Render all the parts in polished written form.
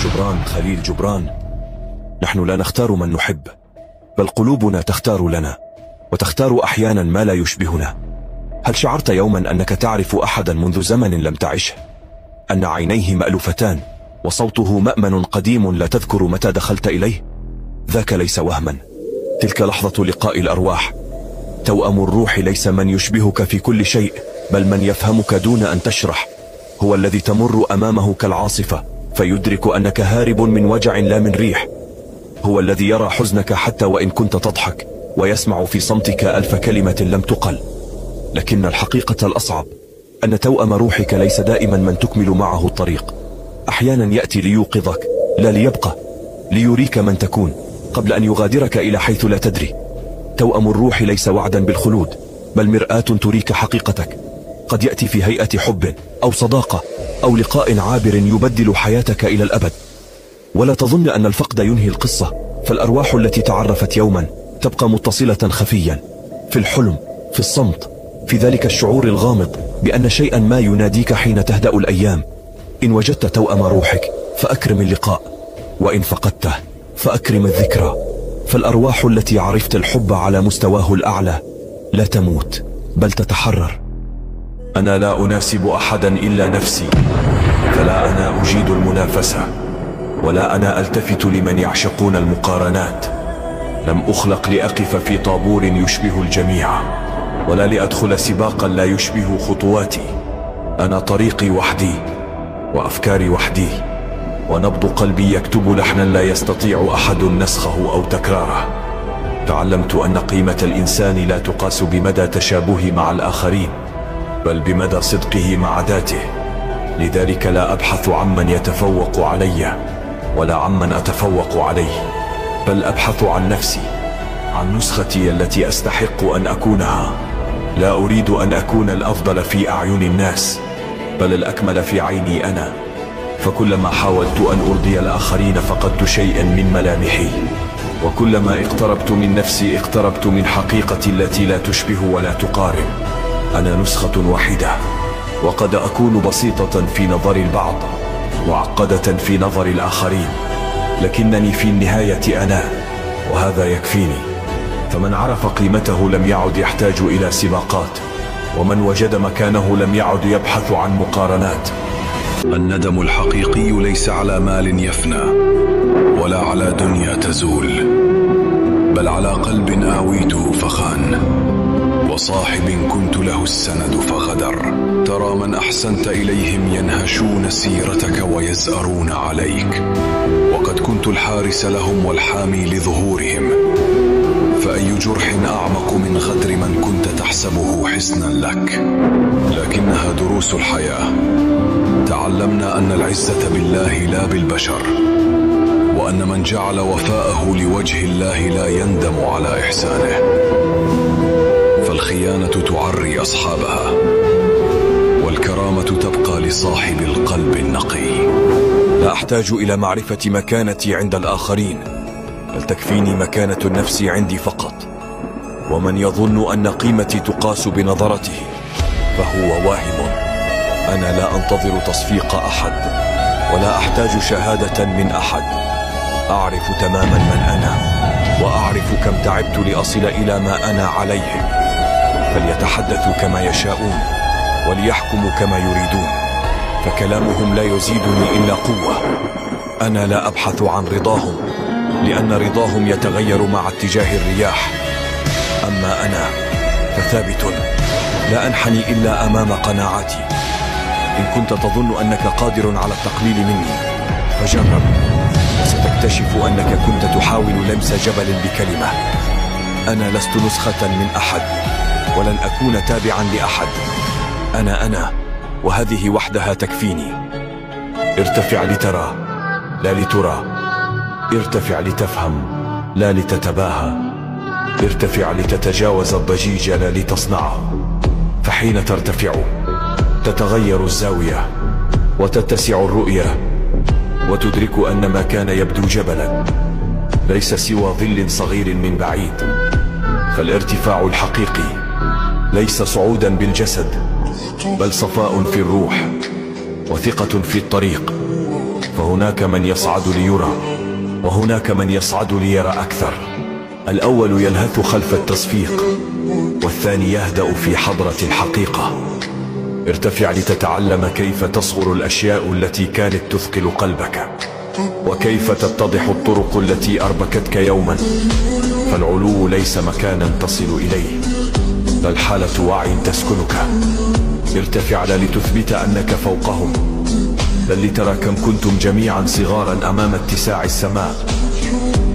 جبران خليل جبران. نحن لا نختار من نحب، بل قلوبنا تختار لنا، وتختار أحيانا ما لا يشبهنا. هل شعرت يوما أنك تعرف أحدا منذ زمن لم تعشه؟ أن عينيه مألوفتان وصوته مأمن قديم لا تذكر متى دخلت إليه؟ ذاك ليس وهما، تلك لحظة لقاء الأرواح. توأم الروح ليس من يشبهك في كل شيء، بل من يفهمك دون أن تشرح. هو الذي تمر أمامه كالعاصفة فيدرك أنك هارب من وجع لا من ريح. هو الذي يرى حزنك حتى وإن كنت تضحك، ويسمع في صمتك ألف كلمة لم تقل. لكن الحقيقة الأصعب أن توأم روحك ليس دائما من تكمل معه الطريق. أحيانا يأتي ليوقظك لا ليبقى، ليريك من تكون قبل أن يغادرك إلى حيث لا تدري. توأم الروح ليس وعدا بالخلود، بل مرآة تريك حقيقتك. قد يأتي في هيئة حب أو صداقة أو لقاء عابر يبدل حياتك إلى الأبد. ولا تظن أن الفقد ينهي القصة، فالأرواح التي تعرفت يوما تبقى متصلة خفيا، في الحلم، في الصمت، في ذلك الشعور الغامض بأن شيئا ما يناديك حين تهدأ الأيام. إن وجدت توأم روحك فأكرم اللقاء، وإن فقدته فأكرم الذكرى. فالأرواح التي عرفت الحب على مستواه الأعلى لا تموت، بل تتحرر. أنا لا أناسب أحدا إلا نفسي، فلا أنا أجيد المنافسة، ولا أنا ألتفت لمن يعشقون المقارنات. لم أخلق لأقف في طابور يشبه الجميع، ولا لأدخل سباقا لا يشبه خطواتي. أنا طريقي وحدي، وأفكاري وحدي، ونبض قلبي يكتب لحنا لا يستطيع أحد نسخه أو تكراره. تعلمت أن قيمة الإنسان لا تقاس بمدى تشابهه مع الآخرين، بل بمدى صدقه مع ذاته. لذلك لا أبحث عمن يتفوق علي، ولا عمن أتفوق عليه، بل أبحث عن نفسي، عن نسختي التي أستحق أن أكونها. لا أريد أن أكون الأفضل في أعين الناس، بل الأكمل في عيني أنا. فكلما حاولت أن أرضي الآخرين فقدت شيئا من ملامحي، وكلما اقتربت من نفسي اقتربت من حقيقتي التي لا تشبه ولا تقارب. أنا نسخة واحدة، وقد أكون بسيطة في نظر البعض، معقدة في نظر الآخرين، لكنني في النهاية أنا، وهذا يكفيني. فمن عرف قيمته لم يعد يحتاج إلى سباقات، ومن وجد مكانه لم يعد يبحث عن مقارنات. الندم الحقيقي ليس على مال يفنى، ولا على دنيا تزول، بل على قلب آويته فخان، وصاحب كنت له السند فغدر. ترى من أحسنت إليهم ينهشون سيرتك ويزأرون عليك، وقد كنت الحارس لهم والحامي لظهورهم. فأي جرح أعمق من غدر من كنت تحسبه حسنا لك؟ لكنها دروس الحياة. تعلمنا أن العزة بالله لا بالبشر، وأن من جعل وفاءه لوجه الله لا يندم على إحسانه. فالخيانة تعري أصحابها، والكرامة تبقى لصاحب القلب النقي. لا أحتاج إلى معرفة مكانتي عند الآخرين، بل تكفيني مكانة النفس عندي فقط. ومن يظن أن قيمتي تقاس بنظرته فهو واهم. أنا لا أنتظر تصفيق أحد، ولا أحتاج شهادة من أحد. أعرف تماما من أنا، وأعرف كم تعبت لأصل إلى ما أنا عليه. فليتحدثوا كما يشاءون، وليحكموا كما يريدون، فكلامهم لا يزيدني إلا قوة. أنا لا أبحث عن رضاهم، لأن رضاهم يتغير مع اتجاه الرياح. أما أنا فثابت، لا أنحني إلا أمام قناعاتي. إن كنت تظن أنك قادر على التقليل مني فجرب، وستكتشف أنك كنت تحاول لمس جبل بكلمة. أنا لست نسخة من أحد، ولن أكون تابعا لأحد. أنا أنا، وهذه وحدها تكفيني. ارتفع لترى لا لترى، ارتفع لتفهم لا لتتباهى، ارتفع لتتجاوز الضجيج لا لتصنعه. فحين ترتفع تتغير الزاوية، وتتسع الرؤية، وتدرك أن ما كان يبدو جبلا ليس سوى ظل صغير من بعيد. فالارتفاع الحقيقي ليس صعودا بالجسد، بل صفاء في الروح وثقة في الطريق. فهناك من يصعد ليرى، وهناك من يصعد ليرى أكثر. الأول يلهث خلف التصفيق، والثاني يهدأ في حضرة الحقيقة. ارتفع لتتعلم كيف تصغر الأشياء التي كانت تثقل قلبك، وكيف تتضح الطرق التي أربكتك يوما. فالعلو ليس مكانا تصل إليه، بل حالة وعي تسكنك. ارتفع لا لتثبت أنك فوقهم، بل لترى كم كنتم جميعا صغارا أمام اتساع السماء.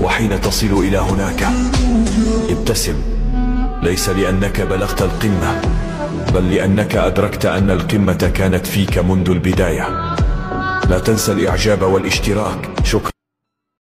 وحين تصل إلى هناك ابتسم، ليس لأنك بلغت القمة، بل لأنك أدركت أن القمة كانت فيك منذ البداية. لا تنسى الإعجاب والاشتراك. شكرا.